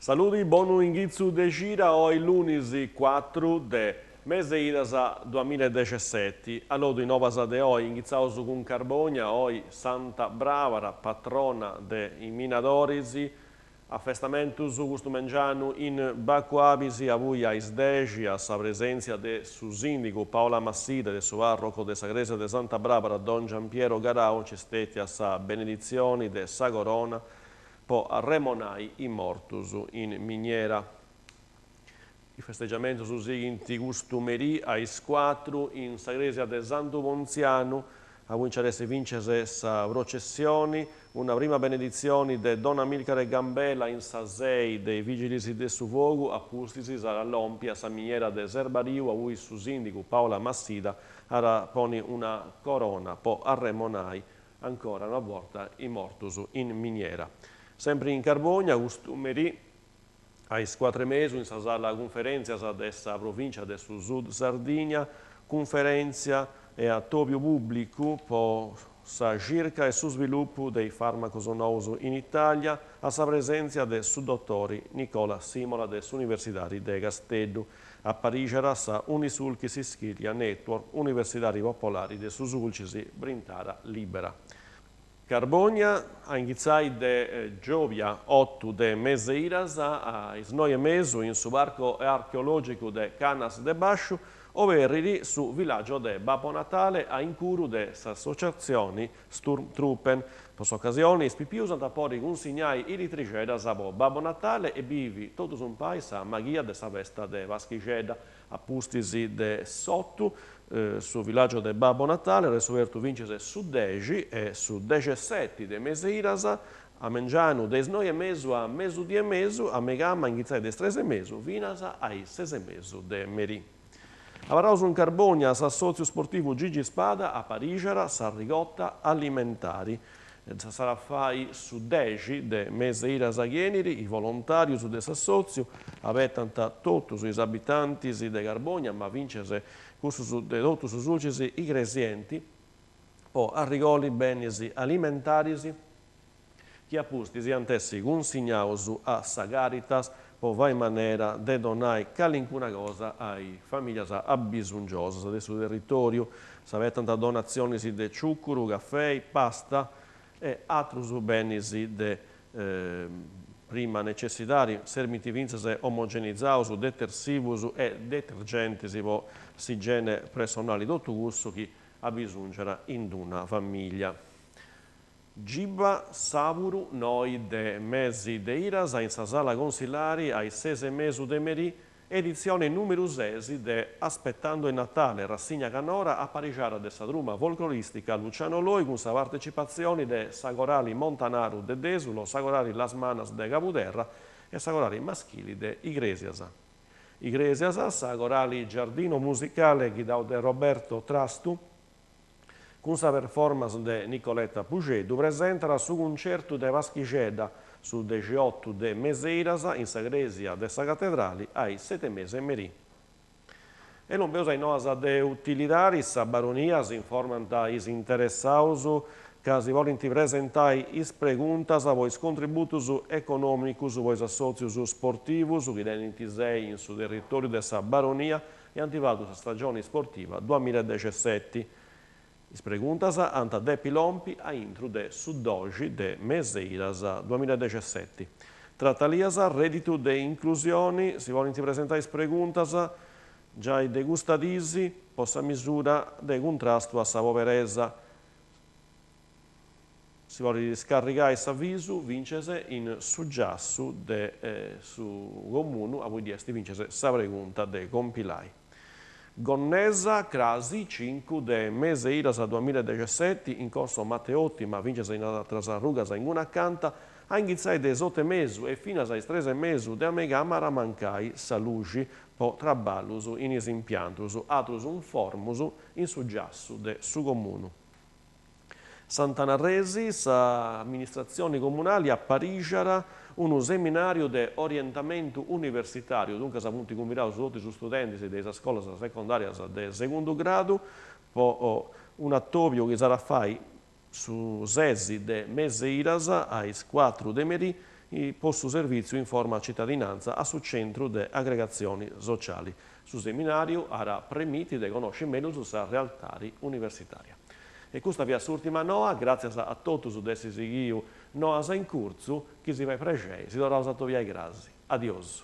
Saludi, bonu inghitzu de cida, oi lunis cuatru de mes'e idas duamiladexeseti. Allodu is novas de oi, inghitzaus cun Carbogna, oi Santa Brabara, patrona de is minadoris, Afestamentus custu mengianu in Bacu Abis abui a is dexi a sa presèntzia de su sìndigu Paola Massida e de su pàrroco de sa crèsia de Santa Bràbara Don Giampiero Garau nc'est stètia sa beneditzioni de sa corona po arremonai is mortus in miniera. Is festegiamentus sighint custu merì a is cuatru in sa crèsia de Santu Pontzianu, abui nci at essi fintzas sa processioni, una prima beneditzioni de Don Amilcare Gambella in sa sei de is Vigilis de su Fogu, a pustis s'at a lompi a sa miniera de Serbariu abui su sìndigu Paola Massida at a ponni una corona po arremonai ancora una borta is mortus in miniera. Sempri in Carbogna custu merì A is cuatru e mesu in sa sala cunferèntzias de sa Provìncia de su Sud Sardigna, cunferèntzia e atòbiu pùblicu po sa circa e su svilupu de is fàrmacos nous in Itàlia, a sa presèntzia de su dotori Nicola Simola de s'Universidadi de Casteddu. Aparixat sa Unisulchis Ischiglia Network, Universidadi Popolari de su Sulcis, brintada lìbera. Carbogna, a inghitzai de giòbia otu de mes'e idas a is noi e mesu in su Parco Archeològicu de Cannas de Bàsciu, oberrit su Villaggio de Babbo Natale a incuru de s'associatzioni Sturmtruppen. Po s'ocasioni is pipius ant a podi cunsignai is litrixeddas po Babbo Natale e bivi totus umpai sa maghia de sa festa de Paschixedda. A pustis de s'otu, su Villaggio de Babbo Natale at essi obertu fintzas su dexi e su dexeseti de mes'e idas, a mengianu de is noi e mesu a mesudì e mesu, a megama inghitzai de is tres e mesu finas a is ses e mesu de merì. Abarraus in Carbogna, s'assòtziu sportivu Gigi Spada aparixat s'arrigota alimentari. S'at a fai su dexi de mes'e idas chi 'enit, is volontàrius de s'assòtziu abetant totus is abitantis de Carbogna, ma fintzas cussus de totu su Sulcis Igresienti, po arrigolli benis alimentaris chi a pustis ant essi cunsignaus a sa Caritas po fai in manera de donai calincuna cosa a is famìlias abisongiosas de su territòriu. S'abetant donatzionis de ciùcuru, cafei, pasta e atrus benis de prima necessidadi. Serbint fintzas omogenizaus, detersivus e detergentis po s'igiene personali, totu cussu chi abisongiat in d-una famìlia. Giba sàburu noi de mesi de idas in sa sala consillari a is ses e mesu de merì, editzioni nùmeru ses de Aspettando il Natale, rassigna canora aparixada de sa truma folclorìstica Luciano Loi cun sa partecipatzioni de sa Corali Montanaru de Dèsulo, sa Corali Las Manas de Cabuderra e sa Corali Maschili de Igrèsias. Igrèsias, sa Corali Giardino Musicale ghidau de Roberto Trastu, Cun sa performance de Nicoletta Puxeddu presentat su cuncertu de Paschixedda su dexiotu de mes'e idas in sa crèsia de sa Catedrali a is seti e mesu 'e merì. E lompeus a is noas de utilidadi, sa Baronia s'informant is interessaus ca si podint presentai is preguntas po is contributus econòmicus po is assòtzius sportivus chi tenint sei in su territòriu de sa Baronia e ant fatu sa stagioni sportiva duamiladexeseti. Is preguntas ant a depi lompi a intru de su doxi de mes'e idas duamiladexeseti. Tratalias, rèditu de inclusioni, si podint presentai is preguntas giai de custa disi po sa misura de cuntrastu a sa poberesa. Si podit scarrigai s'avisu fintzas in su giassu de su Comunu abui ddi est fintzas sa pregunta de compilai. Gonnesa, crasi cincu de mes'e idas duamiladexeseti in Corso Matteotti ma fintzas in atras arrugas inguni acanta, a inghitzai de is otu e mesu e finas a is tres e mesu de a megama at a mancai sa luxi po traballus in is impiantus, atrus informus in su giassu de su Comunu. Sant'Anna Arresi, s'amministratzioni comunali aparixat unu seminàriu de orientamentu universitàriu, duncas funt cumbidaus totu is studentis de is scolas secondàrias de segundu gradu po un'atòbiu chi s'at a fai su ses de mes'e idas a is cuatru de merì. po su servìtziu Informa Cittadinanza a su Centru de Agregatzioni Sociali. Su seminàriu at a premiti de connosci mellus sa realtadi universitària. E custa fiat s'ùrtima noa, gràtzias a totus de essi sighiu Noas in Curtzu, chi si fait prexei, si torraus a atobiai crasi. Adiosu.